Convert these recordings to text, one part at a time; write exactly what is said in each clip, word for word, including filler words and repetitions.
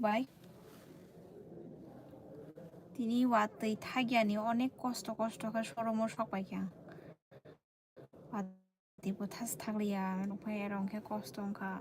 bai. Tini watwi thakyani onek kosto kosto khe showroom-o sok paikha. Watwi bo thas thakliya, nukphai aro hwnkhe kosto wngkha.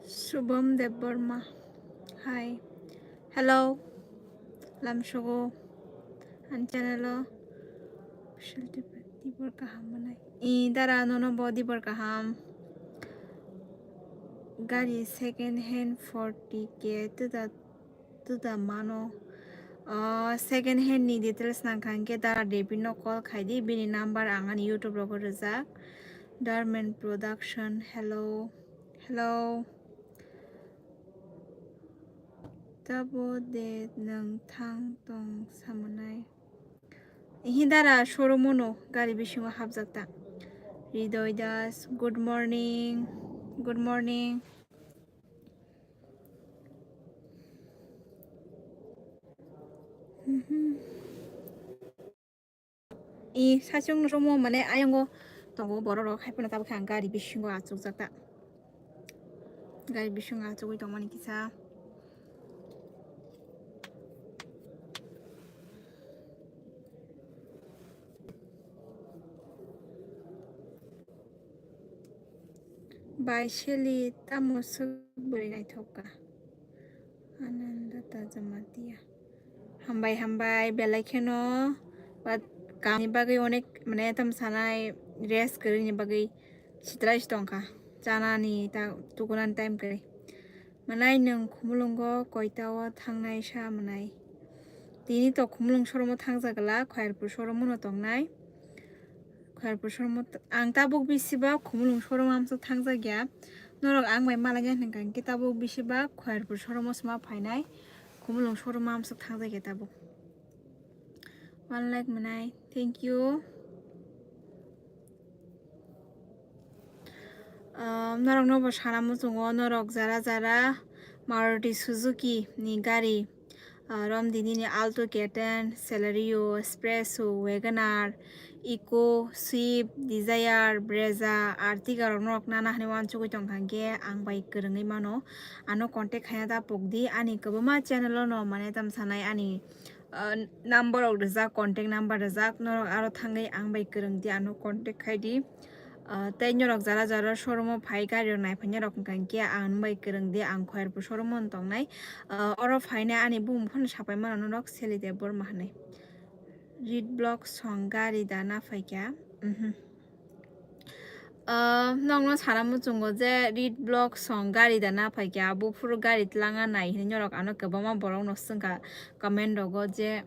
Shubham Debbarma. Hi. Hello. Lamsogo. Ani channel o. Dibor kaham manai. I dara nono bo dibor kaham. Gari second hand forty K tuda tuda mano. Ah, second hand ni details nangkha hwnkhe dara David no call khaidi, bini number ang ani YouTube rogo rijak. Darman Production, hello. Hello. Tabo de nwng thang tong samanai. Hindara showroom-o no gari bisingo hapjak ta. Ridoy Das, good morning. Good morning. I sachung no somo mane ayongo tongo borok rok, hai phano tabuk khe ang gari bisingo achukjak ta, gari bisingo achugwi tongmani kisa. Bai Seli tamo swk bwrwi naithok kha. Ananda Tajamatia. Hambai hambai belai kheno, but kamni bagwi onek mane tam sanai rest kwrwini bagwi sitrai si tongkha, chanani ta tukunani time kwrwi. Manai nwng Khumulwngo koita o thangnai sa manai? Tini to Khumulwng showroom o thangjak gla, Khairpur showroom o no tongnai. Khairpur showroom o t-, ang tabuk bisi ba Khumulwng showroom o amsuk thangjak ya. Norok ang bai malaina hwnkha hwnkhe tabuk bisi ba Khairpur showroom o sma phainai. Khumulwng showroom o amsuk thangjak ya tabuk. One like manai. Thank you. Ah, norok no bo sana muchungo, norok jara jara Maruti Suzuki ni gari, ah, romdi nini Alto, K ten, Celerio, Expresso, WagonR, Eeco, Swift, Dzire, Brezza, Ertiga rok norok nana hinwi uansugwi tongkha hwnkhe ang bai kwrwngwi mano. Ano contact khaina ta pokdi, ani kwbangma channel o no mane tam sanai ani ah, number rok rijak, contact number rijak, norok aro thangwi ang bai kwrwngdi, ano contact khaidi. Ah, tei norok jara jara showroom o phai gari rok naiphaina rok wngkha hwnkhe ang nwng bai kwrwngdi, ang Khairpur showroom o tongnai. Ah, oro phainai ani bumung phano sapai mano norok Seli Debbarma hinwi. Red block song gari da na phaikha? Mhm. Ah, nokno sana muchungo je red block song gari da na phaikha, buphuru gari tlanga nai hinwi norok ano kwbangma borokno swngkha comment rogo je,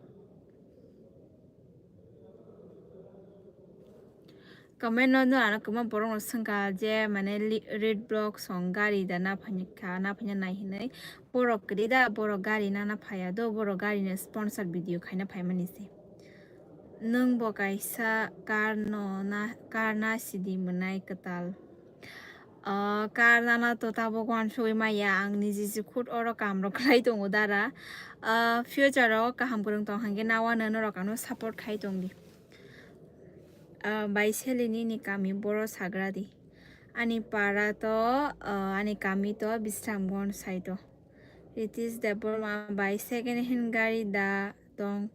comment no, no ano kwbangma borokno swngkha je mane li-, red block song gari da na phaikha, na phaina nai hinwi. Borok kwrwi da, borok gari nana phaiya do, borok gari ni sponsor video khaina phaimani se. Nwng bo kaisa car no na, car na sidi mwnai kwtal. Ah, car nana to tabuk uansugwi maya, ang niji si khud oro kam rok khlai tongo dara. Ah, future o kaham kwrwng tong hwnkhe nawano norok ano support khai tongdi. Ah, bai Seli nini kami boro sagra di. Ani para to, ah, ani kami to Bisramganj side o. Ritesh Debbarma bai second hand gari da tong.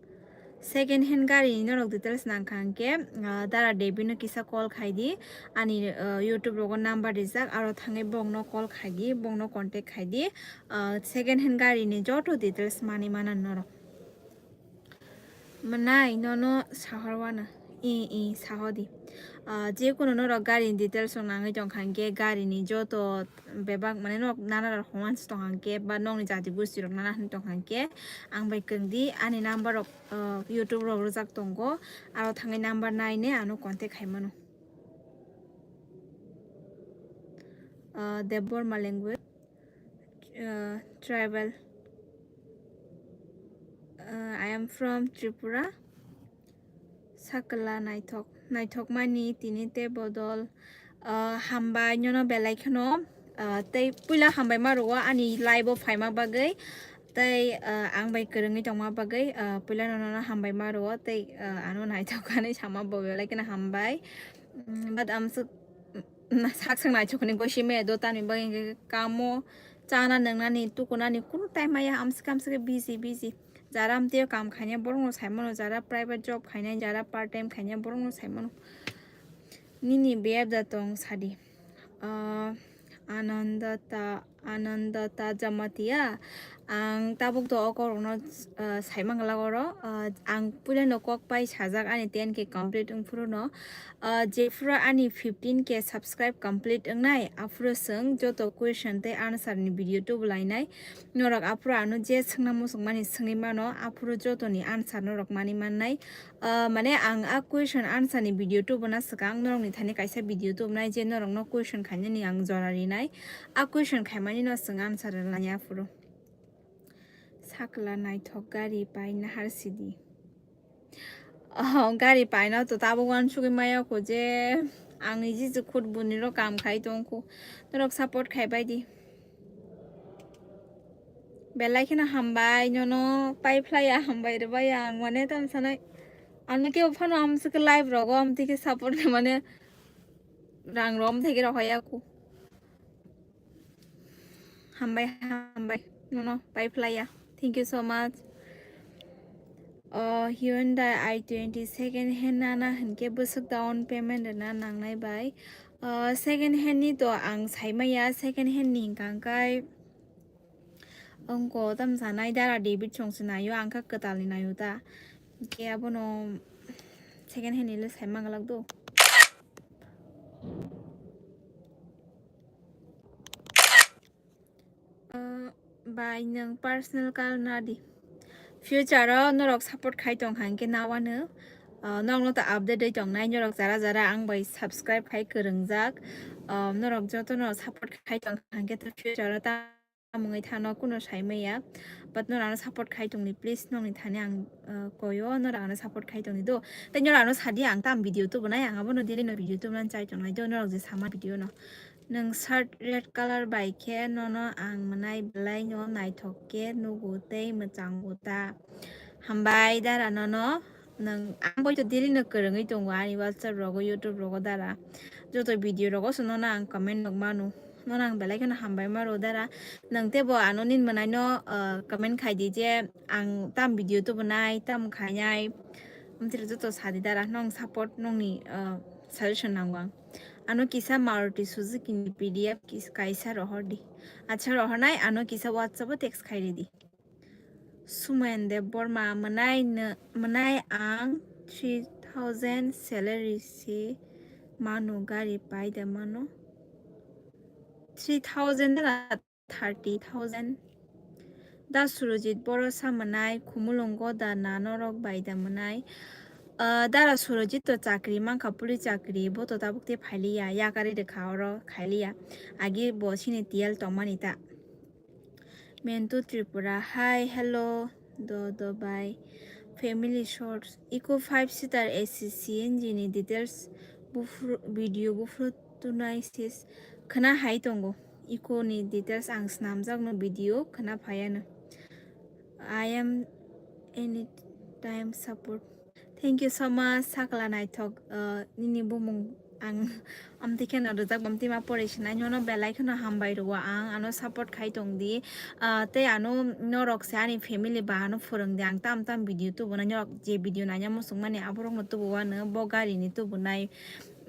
Second hand gari ni norok details nangkha hwnkhe, ah, dara Devi no kisa call khaidi, ani, ah, YouTube rogo number rijak, aro thangwi bongno call khaidi, bongno contact khaidi, ah, second hand gari ni joto details manwi mana norok. Mwnai nono sahor wano. I, i, sahodi. Ah, je kono norok gari ni details rok nangwi tongkha hwnkhe, gari ni joto bebak, mane, norok nana rok hwnwi tongkha hwnkhe, ba nokni jati gosti rok nana hwnwi tongkha hwnkhe, ang bai kwrwng di, ani number rok, ah, YouTube rok rwjak tongo, aro thangwi number naine ano contact khai mano. Ah, Debbarma language, ah, tribal. Ah, I am from Tripura. Sakla naithok, naithok mani tini tei bodol. Ah, hambai nono belai kheno, ah, tei puila hambai ma rwo ani live o phaima bagwi. Tei, ah, ang bai kwrwngwi tongma bagwi, ah, puila nono hambai ma rwo tei, ah, ano naithok ani sama bo belai kheno hambai. Mm, but amswk, mm, sak swk naithok ni gosi me do tani bagwi hwnkhe kamo chana nwngnani tukunani kunu time maya amswk amswk busy busy. Jara amtwi o kam khainai borokno sai mano, jara private job khainai, jara part time khainai borokno sai mano. Nini bebda tong sadi. Ah, Anandata, Anandata Jamatia. Ang tabuk to o korokno, ah, sai mangla oro. Ah, ang puila no kok pai sajak ani ten K complete wng phuru no. Ah, jephuru ani fifteen K subscribe complete wngnai, aphuru chwng joto question tei answer ni video tubulainai. Norok aphuru ano je swngna muchungmani swngwi mano, aphuru jotoni answer norok mani mannai. Ah, mane ang a question answer ni video tubuna swkang norokni thani kaisa video tubunai je norokno question khainani ang jora rinai. A question khaimani no chwng answer rwnai aphuru. Sakla naithok gari pai nahar sidi. Oh, gari paino to tabuk uansugwi maya kho je ang niji je khut buniro kam khai tongkho. Norok support khai bai di. Belai kheno hambai nono pai phlaiya, hambai rwbaiya ang mane tam sanai. Ano kebo phano amswk live rogo amtwi khe support khe mane rang rom theke rohaya kho. Hambai, hambai. Nono, pai phlaiya. Thank you so much. Oh, Hyundai i twenty second hand nana hwnkhe bwswk down payment rwna nangnai bai. Oh, second hand ni to ang saimaya, second hand ni hwnkha hwnkhe wngko tam sanai dara David song se naio, ang kha kwtal ni naio ta. Hwnkhe abono second hand ni le saima glak do. Ah, bai nwng personal call nadi. Future o norok support khai tong kha hwnkhe nawano, ah, nokno ta update oi tongnai norok jara jara ang bai subscribe khai kwrwngjak. Ah, norok jotono support khai tong kha hwnkhe ta future o ta mungwi thano kuno sai maya. But norok ano support khai tongdi, please, nokni thani ang, ah, koyo, norok ano support khai tongdi do. Tei norok ano sadi ang tam video tubunai, ang abono daily no video tubunani chai tongnai do, norok je sama video no. Nwng shirt red colour bai khe nono ang mwnai belai no naithok khe nugo tei mwchango ta. Hambai dara nono, nwng ang boito daily no kwrwngwi tongo ani WhatsApp rogo, YouTube rogo dara. Joto video rogo se nono ang comment nuk mano. Nono ang belai kheno hambai ma rwo dara. Nwng teibo ano nini mwnai no, ah, comment khai di je ang tam video tubunai, tam khainai. Amtwrwk joto sadi dara, nwng support, nokni, ah, suggestion nango ang. Ano kisa Maruti Suzuki ni P D F kis-, kaisa rohor di. Acha rohornai, ano kisa WhatsApp o text khai ridi. Sumen Debbarma mwnai nw-, mwnai ang three thousand salary se mano, gari pai da mano. Three thousand da thirty thousand. Da Surojit Borosa mwnai, Khumulwngo da na norok bai da mwnai? Ah, dara Surojit to chakri mankha, police chakri, bo to tabuk te phailiya, yakari rwkha oro khailiya. Agi bo sini tiyal tongmani ta. Mentu Tripura, hi, hello, do, do, bai. Family shorts, Eco five seater A C C N G ni details, bufru-, video bufru tunai sis. Khna hai tongo. Eco ni details ang snamjak no video khna phaiya no. I am anytime support. Thank you so much, sakla naithok, uh, nini bumung ang amtwi kheno rwjak bamtwi ma pore sinai nono belai kheno hambai rwo ang ano support khai tong di, uh, tei ano norok se ani family ba ano phwrwng di ang tam tam video tubunai norok je video naina muchung mani aborok no tubu wano bo gari ni tubunai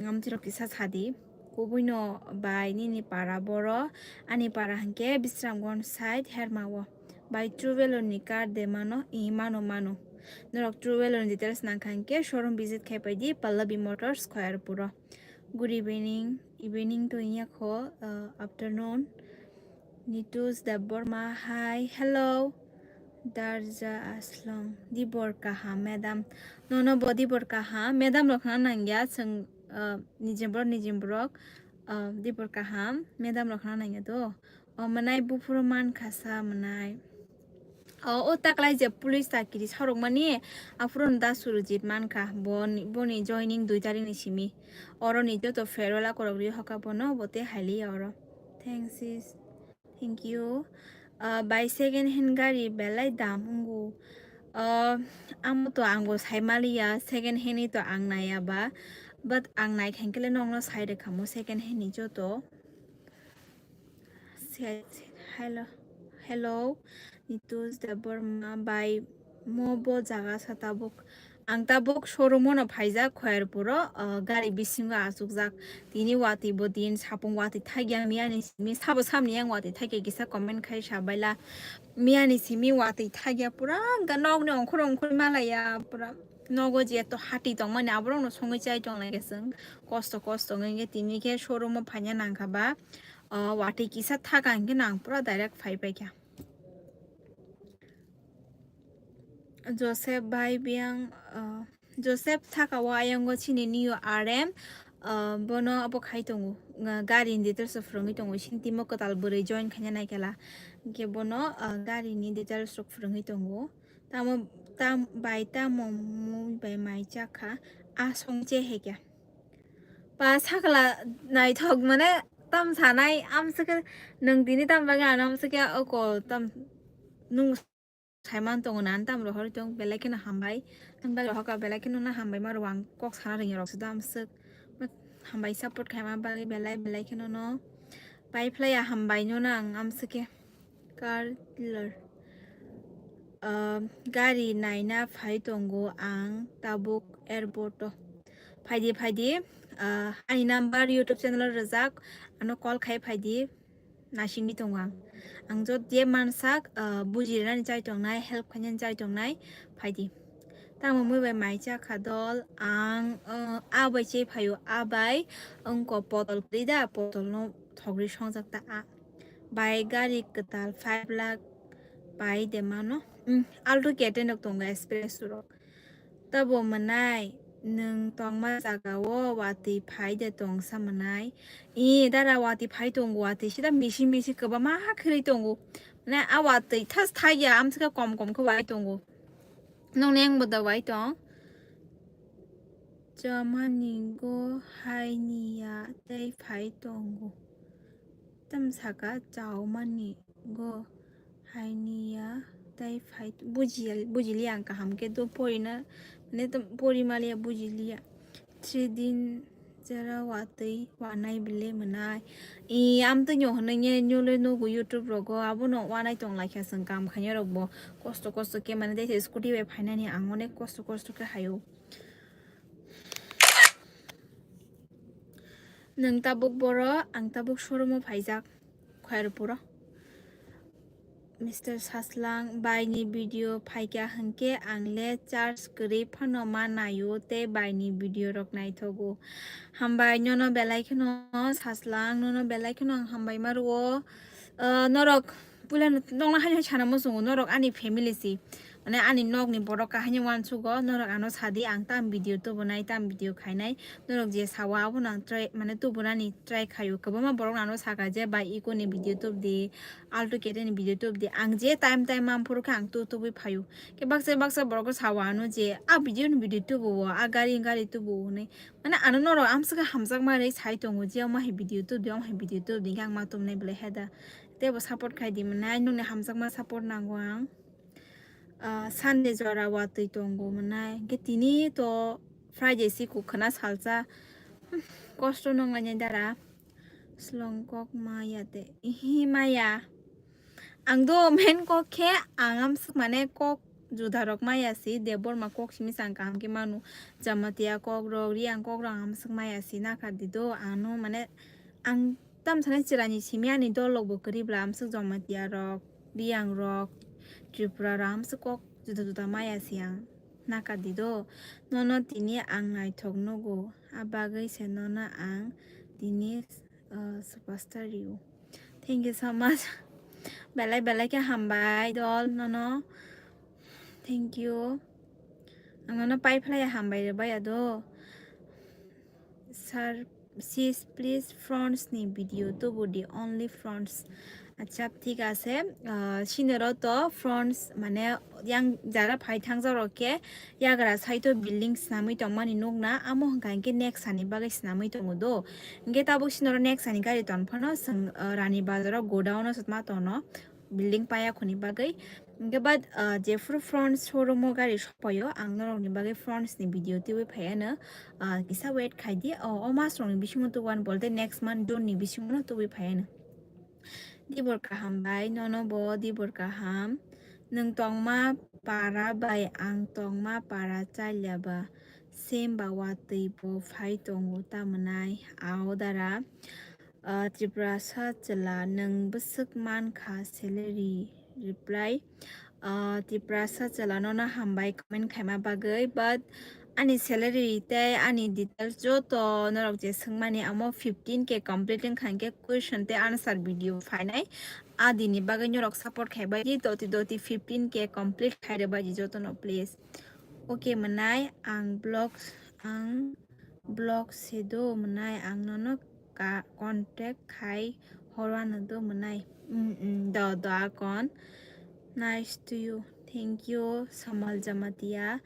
amtwi rok kisa sadi. Kubui no bai nini para boro, ani para hwnkhe Bisramganj side Herma o. Bai two wheeler ni car de mano, i mano mano. Norok two wheeler ni details nangkha hinkhe showroom visit khai paidi Pallavi Motors Khoyarpuro. Good evening, evening to yakho, uh, afternoon. Nitus Debbarma, hi, hello. Darja Aslong, dibor kaham, madam. Nono bo dibor kaham, madam rok khna nangya, chwng, uh, nijim borok, nijim borok, uh, dibor kaham, madam rok khna nangya do. O mwnai buphuru mankha sa mwnai. O, o taklai je police chakiri sarokmani, aphuru da Surojit mankha, boni, boni joining dui tarikni simi. Oro ni joto farewell akorok ri hoka bono, bo te hailiya oro. Thanks sis. Thank you. Uh, bai second hand gari belai dam wngo. Uh, amo to ang bo sai maliya, second hand ni to ang naiya ba. But ang nai khankele nokno sai rwkha mo second hand ni joto. Se-, se-, hello, hello, Nitus Debbarma bai mo bo jaga sa tabuk. Ang tabuk showroom o no phaijak Khoyarpuro, ah, gari bisingo achukjak. Tini watwi bo din sapung watwi thakya miyani simi sabo samni yang watwi thakya kisa comment khai sabaila. Miyani simi watwi thakya pura ga nokni ongkhor ongkhor malaya pura. Nogo je to hati tongmani aborokno songwi chai tonglaikha chwng. Kosto kosto wngwi tini khe showroom o phaina nangkha ba. O watwi kisa thaka hinkhe no ang pura direct phai paikha. Joseph bai biyang, uh, Joseph thaka o ayang o chini new R M, uh, bono abo khai tongo, nga gari ni details rok phwrwngwi tongo, sini timo kwtal bwrwi join khaina naikhe la, hinkhe bono, uh, gari ni details rok phwrwngwi tongo, tamo tam bai tamo mui bai mai chakha, asong che hekya. Pa sakla naithok mane tam sanai amswkhe nwng tini tam bagwi ano amswkhe oko tam nwng saiman tongo nan tam rohor tong belai kheno hambai nwng bagwi rohorka belai kheno no hambai maro ang kok sana rwngya rok suda amswk hambai support khaima bagwi belai belai kheno no pai phlaiya hambai no nang amswkhe. Car dealer. Ah, gari naina phai tongo ang tabuk airport o. Phaidi, phaidi, ah, ani number YouTube channel o rwjak, ano call khai phaidi, naisingwi tongo ang. Ang jot je mansak, ah, buji rwnani chai tongnai, help khainani chai tongnai, phaidi. Tamo mui bai mai chakha dol, ang, ah, a bai che phaio, a bai wngko potol kwrwi da, potol no thogri songjak ta a. Bai gari kwtal five lakh pai de mano. Hmm, Alto K ten rok tongo, Express rok. Tabo mwnai, nwng tongma jaga o watwi phai de tongsa mwnai. I dara watwi phai tongo, watwi sida misi misi kwbangma khwrwi tongo. Mane a watwi thas thaiya, amswkhe kom kom khe wai tongo. Nokni yang bo da wai tong. Chamani go haini ya tei phai tongo. Tam saka chaumani go haini ya tei phai buji, bujili ang kaham khe do porina, mane tam pori maliya bujiliya. Three din jera watwi wanai bile mwnai. I amtwi nyo hwnwi nyo le nugo YouTube rogo abono wanai tong laikha chwng kam khainai rok bo kosto kosto khe mane tei scooty bai phainani ang onek kosto kosto khe haio. Nwng tabuk boro, ang tabuk showroom o phaijak, Khoyarpuro. Mister Saslang, baini video phaikha hinkhe ang le charge kwrwi phano ma naio tei baini video rok naithogo. Hambai nono belai kheno Saslang, nono belai kheno ang hambai ma rwo. Ah, norok puila nokna haino sana muchungo, norok ani family si. Mane ani nokni borok kahini uansugo, norok ano sadi ang tam video tubunai, tam video khainai. Norok je sawa abono ang try, mane tubunani try khaio. Kwbangma borok ano saka je bai iko ni video tubdi, Alto K ten ni video tubdi. Ang je time time mamphuru khe ang tu tubui phaio. Khe baksa baksa borok sawa ano je a video ni video tubuo, a gari gari tubuo hinui. Mane ano norok amswkhe hamjakma rwi sai tongo je omo hai video tubdi, omo hai video tubdi, hingkhe ang ma tubunai belai heda. Teibo support khaidi mane, ai nokni hamjakma support nango ang. Ah, Sunday jora watwi tongo mwnai. Hwnkhe tini to Friday si kukhwna salsa. Hmm, kosto nonglainai dara. Slong kok maya de. Ihi maya. Ang do main kok khe ang amswk mane kok juda rok maya si. Debbarma kok simi sang kaham khe manu. Jamatia kok rok, Riang kok rok ang amswk maya si. Nakha di do ano mane ang tam sanai chwraini simi ani dol rok bo kwrwi bla amswk Jamatia rok. Riang rok, Tripura rok amswk kok juda juda maya si ang. nakadi do. Nono tini ang naithok nugo, abagwi se nono ang tini, uh, superstar rio. Thank you so much. Belai belai khe hambai dol nono. Thank you. Ang nono pai phlai hambai rwbai ado. Sir, sis, please, fronts ni video tubu di, only fronts. Acha, thik ase. Ah, sinoro to fronts, mane, yang jara phai thang jaro khe yagra saito building snamwi tongmani nukna, amo hwnkha hwnkhe next ani bagwi snamwi tongo do. Hwnkhe tabuk sinoro next ani gari ton phano, swng, ah, Rani Bazaro godown o sotma tono. Building paya khoni bagwi. Hwnkhe but, ah, jephuru fronts showroom o gari sopaio, ang norokni bagwi fronts ni video twiwi phaiano, ah, kisa wait khaidi. O, o mas rokni bisingo tubani bolte next month June ni bisingo no tubui phaiano. Dibor kaham bai, nono bo dibor kaham. Nwng tongma para bai ang tongma para chaliya ba, same ba watwi bo phai tongo ta mwnai, ao dara. Ah, Tiprasa chwla, nwng bwswk man kha salary? Reply, ah, Tiprasa chwla, nono hambai comment khaima bagwi, but ani salary tei ani details joto norok je swngmani, amo fifteen K complete wngkha hwnkhe question tei answer video phainai. Adini bagwi norok support khaibai di, doti doti fifteen K complete khairwbai di jotono, please. Okay mwnai, ang vlog, ang vlog se do mwnai, ang nono ka-, contact khai horwano do mwnai. Mm, mm, do, do, Akon. Nice to you. Thank you, Samal Jamatia.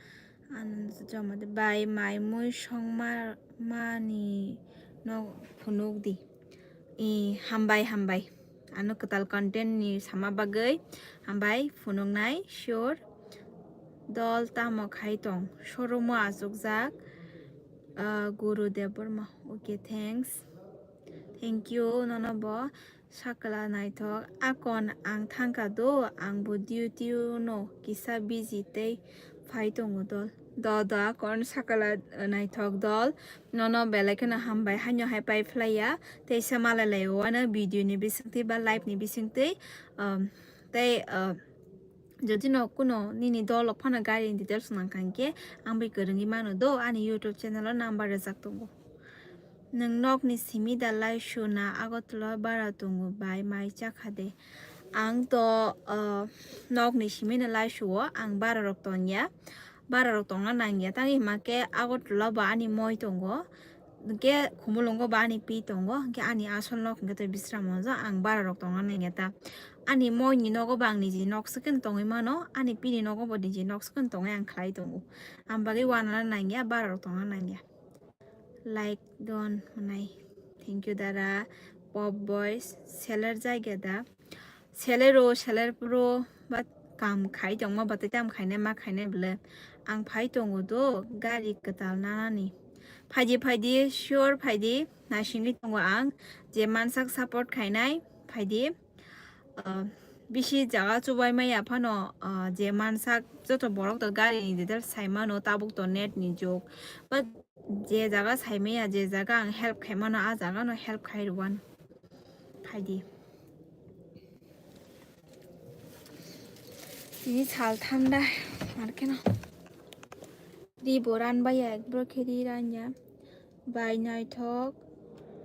Anand Jamatia. Bai mai mui songma mani no phunuk di. I, hambai, hambai. Ano kwtal content ni sama bagwi hambai phunuknai, sure. Dol tamo khai tong? Showroom o achukjak, ah, Guru Debbarma. Okay, thanks. Thank you, nono bo. Sakla naithok, Akon ang thangkha do, ang bo duty o no kisa busy tei phai tongo dol. Do, do, Akon sakla, eh, naithok dol, nono belai kheno hambai, haino hai pai phlaiya, teisa malai lai o ano video ni bisingtwi ba live ni bisingtwi, um, tei, uh, jodi no kuno nini dol rok phano gari ni details nangkha hinkhe ang bai kwrwngwi mano do, ani YouTube channel o number rwjak tongo. Nwng nokni simi da laisuna Agartala bara tongo bai mai chakha de? Ang to, uh, nokni simi no laisuo, ang bara rok tongya. Bara rok tongna nangya, tangwi hima khe Agartala bo ani moi tongo, hwnkhe Khumulwngo bo ani pi tongo, hwnkhe ani asol nok hwnkhe tei Bisramganj o, ang bara rok tongna nangya ta. Ani moi ni nogo bo ang niji nok swkang tongwi mano, ani pi ni nogo bo niji nok swkang tongwi ang khlai tongo. Ang bagwi uanana nangya, bara rok tongna nangya. Like don hwnai. Thank you dara. Pop boys, seller jaiga da? Seller o, seller pro, but kam khai tongma, but tam khainai ma khainai bwle. Ang phai tongo do, gari kwtal nanani. Phaidi, phaidi, sure phaidi, naisingwi tongo ang. Je mansak support khainai, phaidi. Ah, bisi jaga chubai maya phano, ah, je mansak joto borok to gari ni detail sai mano, tabuk to net ni jug. But je jaga sai maya, je jaga ang help khai mano, a jaga no help khai rwan. Phaidi. Tini sal thanda, mar kheno. Ri bo ran baiya, ekbro khe ri ranya. Bai naithok,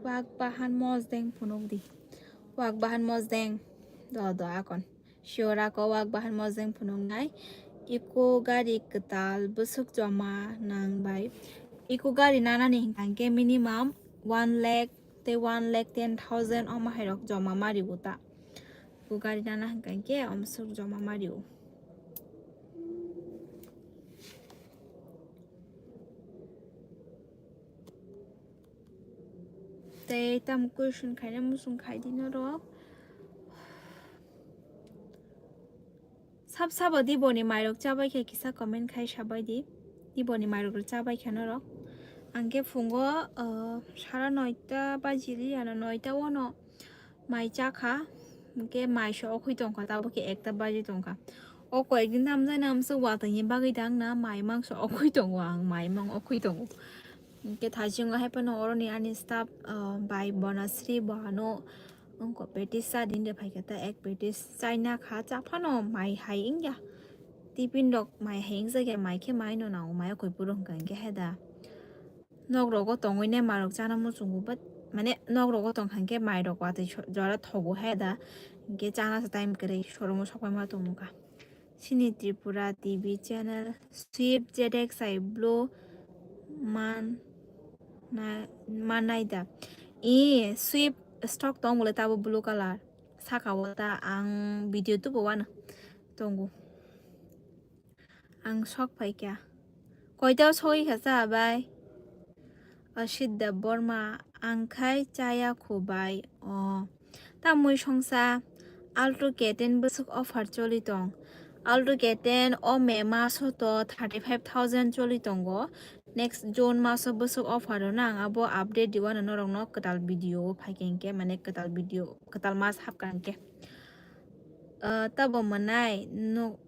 wak bahan mosdeng phunuk di. Wak bahan mosdeng, do, do, Akon. Sure, Akon, wak bahan mosdeng phunuknai. Iko gari kwtal bwswk joma nang bai. Iko gari nanani hwnkha hwnkhe minimum one lakh tei one lakh ten thousand omo hai rok joma ma rigo ta. Iko gari nana hwnkha hwnkhe omo swk joma ma rigo. Tei tamo question khaina muchung khai di norok. Sab sabo di boni mairok chabai khe kisa comment khai sabai di. Di boni mairok rok chabai khe norok. Ang khe phungo, ah, sara noita bajili ano noita ono. Mai chakha, hwnkhe mai se okhoi tongkha, tabuk khe ekta baji tongkha. O koyekdin tamo jani amswk watwi ni bagwi dang na mai mangso okhoi tongo ang, mai mang okhoi tongo. Hwnkhe thaisingo hai phano oroni ani staff, ah, bai Bonasri bo ano wngkha petis cha din de phaikha ta ek petis chaina kha, cha phano mai hai wngya. Tipin rok mai hai wngjakya, mai khe mai no nango, mai o koi puro hwnkha hinkhe he da. Nok rogo tongwi ne mai rok chana muchungo, but mane nok rogo tong kha hinkhe mai rok watwi so-, jora thogo he da. Hinkhe chana sa time kwrwi showroom o sokpai ma tongmokha. Chini Tripura T V channel Swift Z X I Blue man na-, manai da. I Swift stock tong bole tabo blue color. Saka o ta ang video tubo wano tongo. Ang sok phaikha. Koita o sogwi kha cha bai? Ashit Debbarma, ang khai chaya kho bai. O. Ta mui songsa Alto K ten bwswk offer choli tong. Alto K ten o May maso to thirty five thousand choli tongo. Next June maso bwswk offer o nang abo update diwano norokno kwtal video o phaikha hinkhe, mane kwtal video, kwtal mas hapkha hinkhe. Ah, tabo mwnai no-,